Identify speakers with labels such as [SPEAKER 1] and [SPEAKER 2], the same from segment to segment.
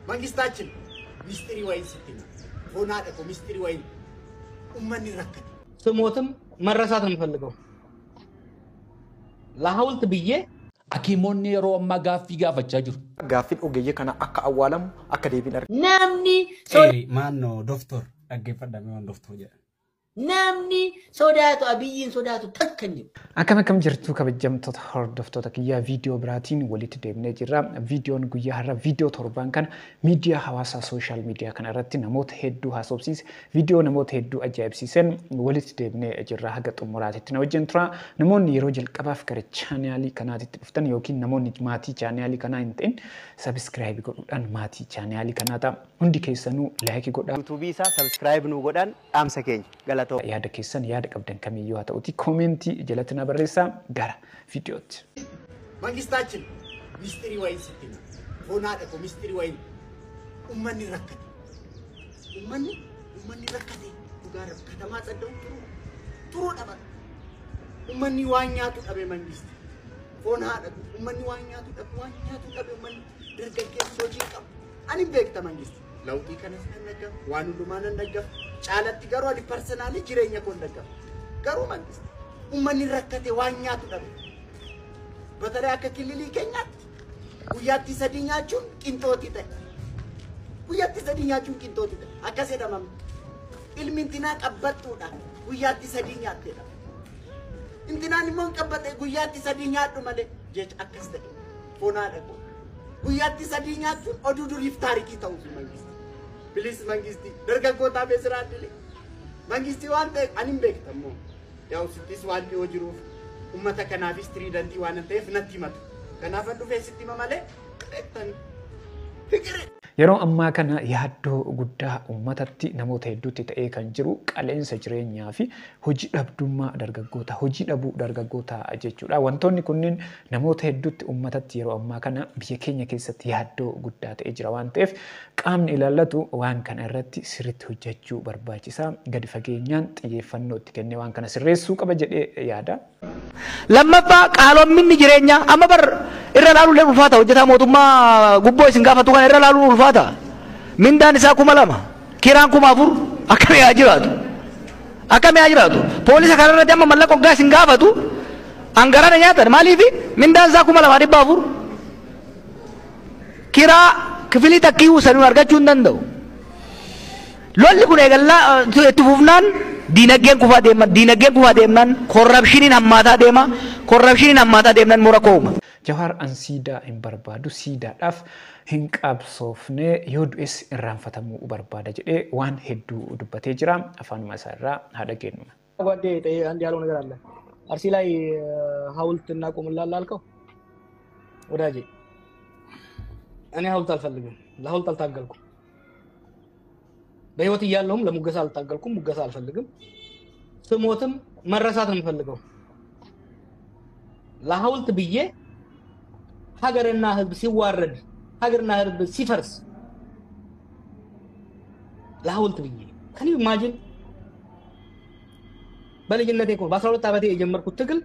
[SPEAKER 1] መንግስታችን ሚስጥሪ ወይን ስትል ሆና ደቆ ሚስጥሪ ወይን ኡመኒ ረከተ
[SPEAKER 2] ስሞትም መረሳት ነው የምፈልገው። ለሐውልት ብዬ
[SPEAKER 3] Akiimonni yeroo ammaa gaaffii gaafachaa jiru.
[SPEAKER 4] Gaaffiin ogeeyyii kana akka awwaalamu akka deebiin argamu.
[SPEAKER 5] Namni
[SPEAKER 6] Maannoo doftor dhaggeeffadhame waan doftor jedha.
[SPEAKER 5] Namni sodaatu Abiyyiin sodaatu takka hin jiru.
[SPEAKER 7] Akkam akkam jirtu kabajamtoota hordoftoota kiyyaa, viidiyoo biraatiin walitti deemnee jirra. Viidiyoon guyyaa har'a viidiyoo torban kana miidiyaa hawaasaa sooshaal miidiyaa kana irratti namoota hedduu haasofsiise, viidiyoo namoota hedduu ajaa'ibsiisan walitti deemnee jirra. Haga xumuraatitti na wajjin tura. Namoonni yeroo jalqabaaf gara chaanaalii kanaatitti dhuftan yookiin namoonni maatii chaanaalii kanaa hin ta'in sabiskiraayib godhuudhaan maatii chaanaalii kanaa ta'a. Hundi keessanuu laayikii godhaa.
[SPEAKER 8] Yuutuubii isaa sabiskiraayib nuu godhan dhaamsa keenya galatoo.
[SPEAKER 7] Yaada keessan yaada qabdan kamiyyuu haa ta'uti koomentii jalatti na barreessaa. Gara viidiyootti.
[SPEAKER 1] መንግስታችን ሚስጥሪ ወይን ስትል ሆና ደቆ ሚስጥሪ ወይን ኡመኒ ረከተ ኡመኒ ኡመኒ ረከተ ዱጋር ከተማ ጸደው ጥሩ ጥሩ ደበ ኡመኒ ዋኛቱ ደበ መንግስት ሆና ደቆ ኡመኒ ዋኛቱ ደበ ዋኛቱ ደበ ኡመኒ ደርገጌ ሶጂ ቀብ አኒ ቤክተ መንግስት ለውጢ ከነስ ነነገፍ ዋን ሁንዱማ ነነገፍ ጫለtti garuu ani personally jireenya koo hin garuu መንግስት ummanni rakkate waan nyaatu dhabe. በተለይ akka kililii keenyaatti guyyaatti sadii nyaachuun qinxootii ta'e. Guyyaatti sadii nyaachuun qinxootii ta'e. Akkas jedhamama. Ilmi intinaa qabbattuudha. Guyyaatti sadii nyaatteedha. Intinaan immoo hin qabbatte guyyaatti sadii nyaadhu malee jecha akkas ta'e. Foonaa dhaqu. Guyyaatti sadii nyaachuun oduu duriif taarikii ta'uuf መንግስት. Bilis mangistii dargaggootaaf ስራ እድል mangistii waan ta'e ani hin beektamu. Yaa'u sittis waan dhiyoo jiruuf uummata kanaafis tiriidantii waan ta'eef natti himatu. Kanaaf dhufee sitti hima malee beektan. Fikiri.
[SPEAKER 7] Yeroo ammaa kana yaaddoo guddaa uummatatti namoota hedduutti ta'ee kan jiru qaleensa jireenyaa fi hojii dhabdummaa dargaggoota, hojii dhabuu dargaggoota jechuudha. Wantoonni kunneen namoota hedduutti uummatatti yeroo ammaa kana biyya keenya keessatti yaaddoo guddaa ta'ee jira waan ta'eef qaamni ilaallatu waan kana irratti sirriitti hojjechuu barbaachisa. Gadi fageenyaan xiyyeeffannoo itti kennee waan kana sirreessuu qaba jedhee yaada.
[SPEAKER 2] Lammaffaa qaalomminni jireenyaa amma bar irra laaluun ulfaata. Hojjetaa mootummaa gubboo isin gaafatu kana irra laaluun ulfaata. Mindaan isaa 2000, kiraan 4000 akkamii haa jiraatu? Akkamii haa jiraatu? Poolisa kana irratti amma mallaqa hoggaa isin gaafatu hangarana nyaatan. Maaliifi mindaan isaa 2400, kiraa kifilii takkii saniin argachuu hin danda'u. Lolli kun eegallaa itti fufnaan diinagdeen kufaa deema, diinagdeen kufaa deemnaan korrapshiniin hammaataa deema, korrapshiniin hammaataa deemnaan immoo rakkoo uuma.
[SPEAKER 7] Jawaar an siidaa hin barbaadu, siidaadhaaf hin qabsoofne, yoo du'es irraanfatamuu barbaada jedhee waan hedduu dubbatee jira. Afaanuma isaa irraa haa dhageenyu.
[SPEAKER 2] ጓዴ አንድ ያለው ነገር አለ። አርሲ ላይ ሐውልት እናቆምላለን አልከው ወዳጄ፣ እኔ ሐውልት አልፈልግም። ለሐውልት አልታገልኩም። በህይወት እያለሁም ለሙገሳ አልታገልኩም። ሙገሳ አልፈልግም። ስሞትም መረሳት ነው የምፈልገው። ለሐውልት ብዬ ሀገርና ሕዝብ ሲዋረድ፣ ሀገርና ሕዝብ ሲፈርስ ለሐውልት ብዬ ከኒ ኢማጂን። በልጅነቴ እኮ በ12 ዓመቴ የጀመርኩት ትግል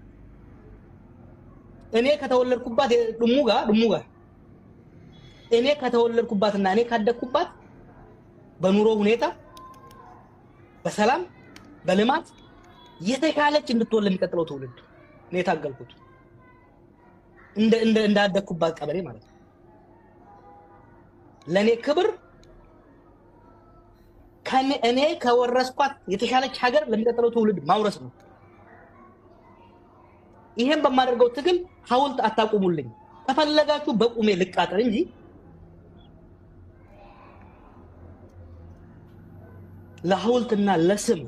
[SPEAKER 2] እኔ ከተወለድኩባት ድሙጋ ድሙጋ እኔ ከተወለድኩባትና እኔ ካደግኩባት በኑሮ ሁኔታ በሰላም በልማት የተሻለች እንድትሆን ለሚቀጥለው ትውልድ ነው የታገልኩት። እንደ እንደ እንዳደግኩባት ቀበሌ ማለት ነው። ለኔ ክብር እኔ ከወረስኳት የተሻለች ሀገር ለሚቀጥለው ትውልድ ማውረስ ነው። ይሄን በማደርገው ትግል ሐውልት አታቁሙልኝ። ከፈለጋችሁ በቁሜ ልቃጠል እንጂ ለሐውልትና ለስም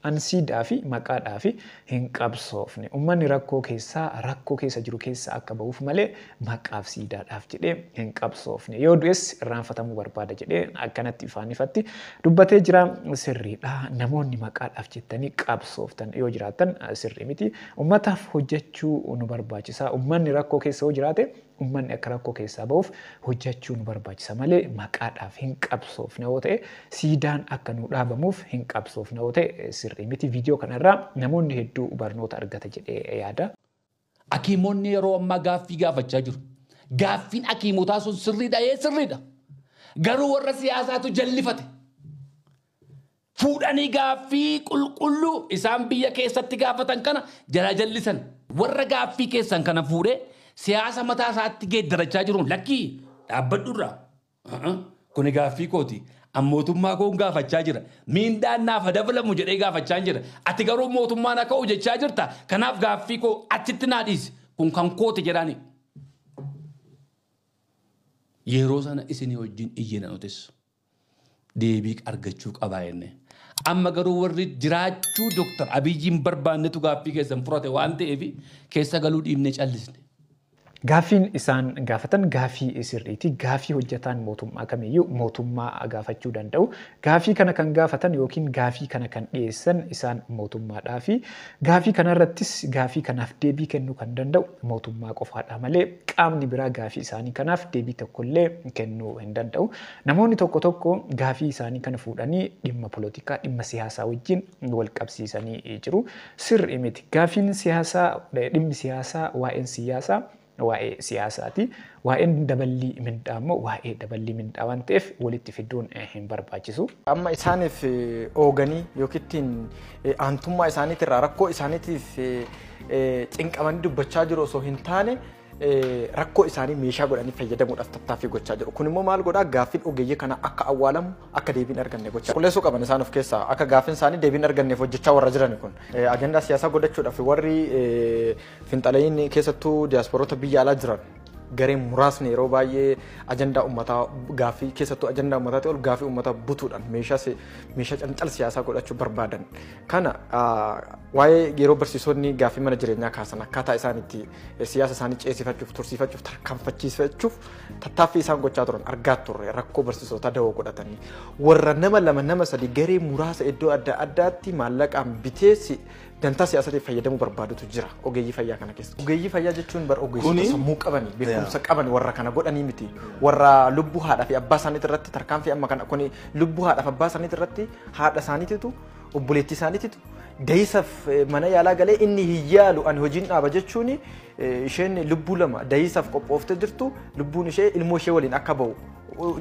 [SPEAKER 7] An siidaa fi maqaadhaa fi hin qabsoofne. Uummanni rakkoo keessaa rakkoo keessa jiru keessa akka ba'uuf malee maqaaf siidaadhaaf jedhee hin qabsoofne. Yoo du'es irraanfatamuu barbaada jedhee akkanatti ifaan ifatti dubbatee jira. Sirriidha. Namoonni maqaadhaaf jettanii qabsooftan yoo jiraattan sirrii miti. Uummataaf hojjechuu nu barbaachisa. Uummanni rakkoo keessa yoo jiraate uummanni akka rakkoo keessaa ba'uuf hojjechuu nu barbaachisa malee maqaadhaaf hin qabsoofne yoo ta'e, siidaan akka nu dhaabamuuf hin qabsoofne yoo ta'e sirrii miti. Viidiyoo kanarraa namoonni hedduu barnoota argata jedhee yaada.
[SPEAKER 3] Akiimonni yeroo ammaa gaaffii gaafachaa jiru. Gaaffiin akiimotaa sun sirriidha ee sirriidha. Garuu warra siyaasaatu jallifate. Fuudhanii gaaffii qulqulluu isaan biyya keessatti gaafatan kana jala jallisan. Warra gaaffii keessan kana fuudhee siyaasa mataa isaatti geeddarachaa jiruun lakkii dhaabbadhu irraa. Kuni gaaffii kooti. An mootummaa koon gaafachaa jira. Miindaan naaf dabalamu jedhee gaafachaa jira. Ati garuu mootummaan akka hojjechaa jirta. Kanaaf gaaffii koo achitti naa dhiisi. Kun kan kooti jedhaani. Yeroo sana isinii wajjin iyyina nutis. Deebii argachuu qabaa jenne. Amma garuu warri jiraachuu Dooktar Abiyyiin barbaannetu gaaffii keessan furate waan ta'eef keessa galuu dhiibnee callisne.
[SPEAKER 7] Gaaffiin isaan gaafatan gaaffii sirriiti. Gaaffii hojjetaan mootummaa kamiyyuu mootummaa gaafachuu danda'u. Gaaffii kana kan gaafatan yookiin gaaffii kana kan dhiyeessan isaan mootummaadhaa fi gaaffii kanarrattis gaaffii kanaaf deebii kennuu kan danda'u mootummaa qofaadha malee qaamni biraa gaaffii isaanii kanaaf deebii tokkollee kennuu hin danda'u. Namoonni tokko tokko gaaffii isaanii kana fuudhanii dhimma polotikaa, dhimma siyaasaa wajjin wal qabsiisanii jiru. Sirrii miti. Gaaffiin siyaasaa, dhimmi siyaasaa, waa'een siyaasaa waa'ee siyaasaati. Waa'een daballii mindaa immoo waa'ee daballii mindaa waan ta'eef walitti fiduun hin barbaachisu.
[SPEAKER 4] Amma isaaniif ooganii yookiin aantummaa isaaniitirraa rakkoo isaaniitiif cinqamanii dubbachaa jiru osoo hin taane rakkoo isaanii meeshaa godhanii fayyadamuudhaaf tattaaffii gochaa jiru. Kun immoo maal godhaa gaaffiin ogeeyyii kana akka awwaalamu akka deebiin arganne gochaa. Qulleessuu qaban isaan of keessaa akka gaaffiin isaanii deebiin arganneef hojjechaa warra jiran kun. Ajandaa siyaasaa godhachuudhaaf warri finxalayiin keessattuu diyaasporoota biyya alaa jiran gareen muraasni yeroo baay'ee ajandaa uummataa gaaffii keessattuu ajandaa uummataatti ol gaaffii uummataa butuudhaan meeshaa cancal siyaasaa godhachuu barbaadan. Kana waa'ee yeroo barsiisonni gaaffii mana jireenyaa kaasan akkaataa isaan itti siyaasa isaanii ceesifachuuf tursiifachuuf tarkaanfachiifachuuf tattaaffii isaan gochaa turan argaa turre rakkoo barsiisotaa dawoo godhatanii warra nama lama nama sadi garee muraasa iddoo adda addaatti maallaqaan bitee dantaa siyaasatiif fayyadamuu barbaadutu jira ogeeyyii fayyaa kana keessa. Ogeeyyii fayyaa jechuun bar ogeessota sammuu qabanii beekumsa qaban warra kana godhanii miti warra lubbuu haadhaa fi abbaa isaaniitti irratti tarkaanfii amma kana kuni lubbuu haadhaa fi abbaa isaaniitti irratti haadha isaaniititu obboleettii isaaniititu da'isaaf mana yaalaa galee inni hin yaalu ani hojiin dhaaba jechuun isheen lubbuu lama da'isaaf qophooftee jirtu lubbuun ishee ilmoo ishee waliin akka ba'u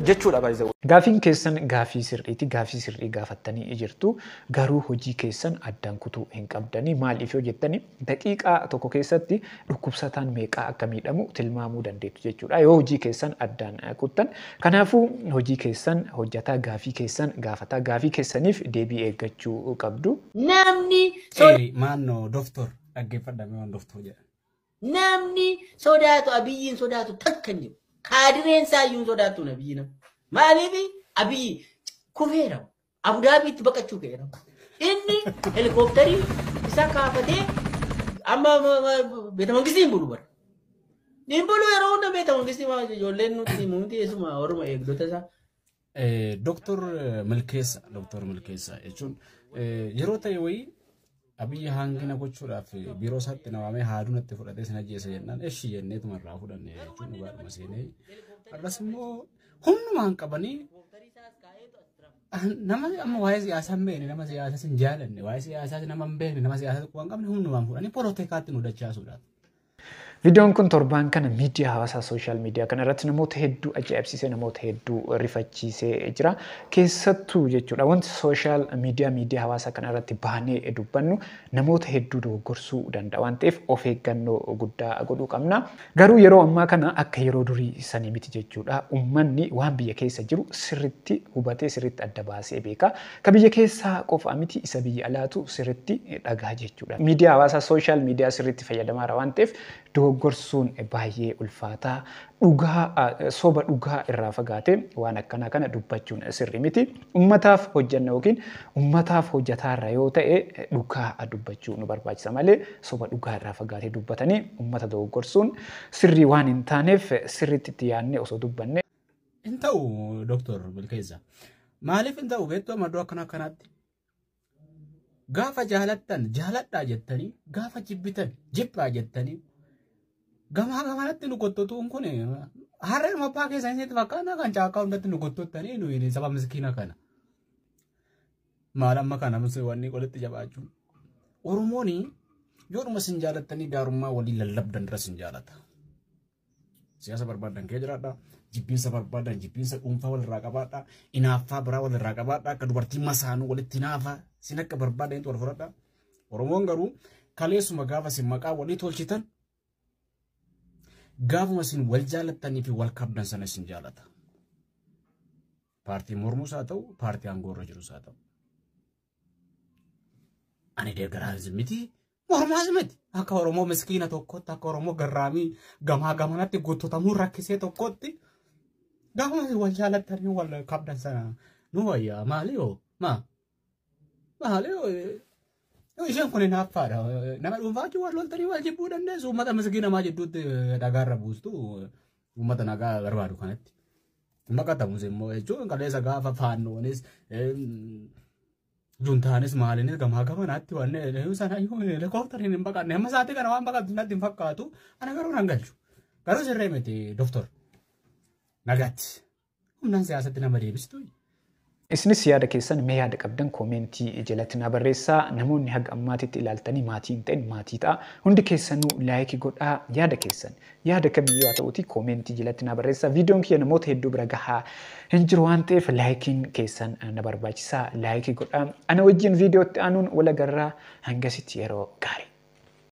[SPEAKER 4] jechuudha baay'ee.
[SPEAKER 7] Gaaffiin keessan gaaffii sirriiti. Gaaffii sirrii gaafattanii jirtu. Garuu hojii keessan addaan kutuu hin qabdanii. Maaliif yoo jettani daqiiqaa tokko keessatti dhukkubsataan meeqaa akka miidhamu tilmaamuu dandeettu jechuudha. Yoo hojii keessan addaan kuttan. Kanaafuu hojii keessan hojjetaa gaaffii keessan gaafataa gaaffii keessaniif deebii eeggachuu qabdu.
[SPEAKER 5] Namni
[SPEAKER 6] Maannoo doktor dhaggeeffadhame waan doktor jedhan.
[SPEAKER 5] Namni sodaatu Abiyyiin sodaatu takka hin jiru. Kaadireen isaayyuu hin sodaattu Abiyyi nama. Maaliif Abiyyi kufeera. Abudaabiitti baqachuu ka'eera. Inni helikoophtarii isa kaafatee amma beeta mangistii hin bulu bara. Hin bulu yeroo hunda beeta mangistii ijoolleen nuti nuti eessuma warruma eegdota isaa.
[SPEAKER 6] Doktor Milkeessa Doktor Milkeessa jechuun yeroo ta'e wayii Abiyyi hangina gochuudhaaf biiroo isaatti na waamee haaduu natti fudhatee sin ajjeesa jennaan eshi jenneetuma irraa fudhanne jechuun dhugaadhuma seenee har'as immoo humnumaan qabanii nama amma waa'ee siyaasaa hin beekne nama siyaasaa hin jaalanne waa'ee siyaasaa nama hin beekne nama siyaasaa quba hin qabne humnumaan fudhanii poolotikaatti nu dachaasuudhaaf.
[SPEAKER 7] Viidiyoon kun torbaan kana miidiyaa hawaasaa sooshaal miidiyaa kana irratti namoota hedduu ajaa'ibsiisee namoota hedduu rifachiisee jira. Keessattuu jechuudha wanti sooshaal miidiyaa miidiyaa hawaasaa kana irratti baanee dubbannu namoota hedduu dogoggorsuu danda'a waan ta'eef of eeggannoo guddaa godhuu qabna. Garuu yeroo ammaa kana akka yeroo durii sanii miti jechuudha. Uummanni waan biyya keessa jiru sirriitti hubatee sirriitti adda baasee beeka. Ka biyya keessaa qofa miti isa biyya alaatu sirriitti dhagaa jechuudha. Miidiyaa hawaasaa sooshaal miidiyaa sirriitti fayyadamaara waan ta'eef dogoggorsuun baay'ee ulfaataa dhugaa soba dhugaa irraa fagaatee waan akkanaa kana dubbachuun sirrii miti. Uummataaf hojjanna yookiin uummataaf hojjataarra yoo ta'e dhugaa dubbachuu nu barbaachisa malee soba dhugaa irraa fagaatee dubbatanii uummata dogoggorsuun sirrii waan hin taaneef sirriitti itti yaadnee osoo dubbanne.
[SPEAKER 6] Hin ta'u Doktor Milkeessa. Maaliif hin ta'u beektuu amma iddoo akkana akkanaatti? Gaafa jaalattan jaaladhaa jettanii gaafa jibbitan jibbaa jettanii gamaa gamanatti nu kottotuun kun harreen abbaa keessan isinitti fakkaata kan caakkaa hundatti nu kottottanii nuyi saba miskiina kana. Maal amma kana wanni qolitti jabaachuun. Oromoon yoodhuma isin jaalattanii gaarummaa walii lallabdan irra isin jaalata. Siyaasa barbaadan kee jiraadha. Jibbiinsa barbaadan jibbiinsa dhuunfaa walirraa qabaadha. Inaaffaa biraa walirraa qabaadha. Akka dubartii masaanuu walitti inaafaa sin akka barbaadanitti wal fudhadha. Oromoon garuu kaleessuma gaafa isin maqaa walii tolchitan gaafuma isin wal jaalattanii fi wal kabdan sana isin jaalata. Paartii mormuus haa ta'u, paartii aangoo irra jirus haa ta'u. Ani deeggaraas miti, mormaas miti. Akka Oromoo miskiina tokkotti, akka Oromoo garraamii gamaa gamanatti guuttatamuu rakkisee tokkotti gaafuma isin wal jaalattanii wal kabdan sana nu wayyaa maali yoo maa maali yoo isheen kun hinaaffaadha. Nama dhuunfaa wajjin wal loltanii wal jibbuu dandeessu. Uummata miskiina maa jidduutti dhagaarra buustu uummata nagaa barbaadu kanatti. Baqatamus immoo jechuun kaleessa gaafa faannoonis juntaanis maaliinis gamaa gamanaatti wanne sana helikooftariin hin baqanne amma sa'aatii kana waan baqatu natti hin fakkaatu ana garuu nan galchu. Garuu sirree miti doktor. Nagaatti. Humnaan siyaasatti nama deebistu.
[SPEAKER 7] Isinis yaada keessan mee yaada qabdan koomentii jalatti na barreessaa. Namoonni haga ammaatitti ilaaltanii maatii hin ta'in maatii ta'a. Hundi keessanuu laayikii godhaa yaada keessan. Yaada kamiyyuu haa ta'uuti koomentii jalatti na barreessaa. Viidiyoon kiyya namoota hedduu bira gahaa hin jiru waan ta'eef laayikiin keessan na barbaachisaa. Laayikii godhaa. Ana wajjin viidiyootti aanuun wal agarraa hangasitti yeroo gaarii.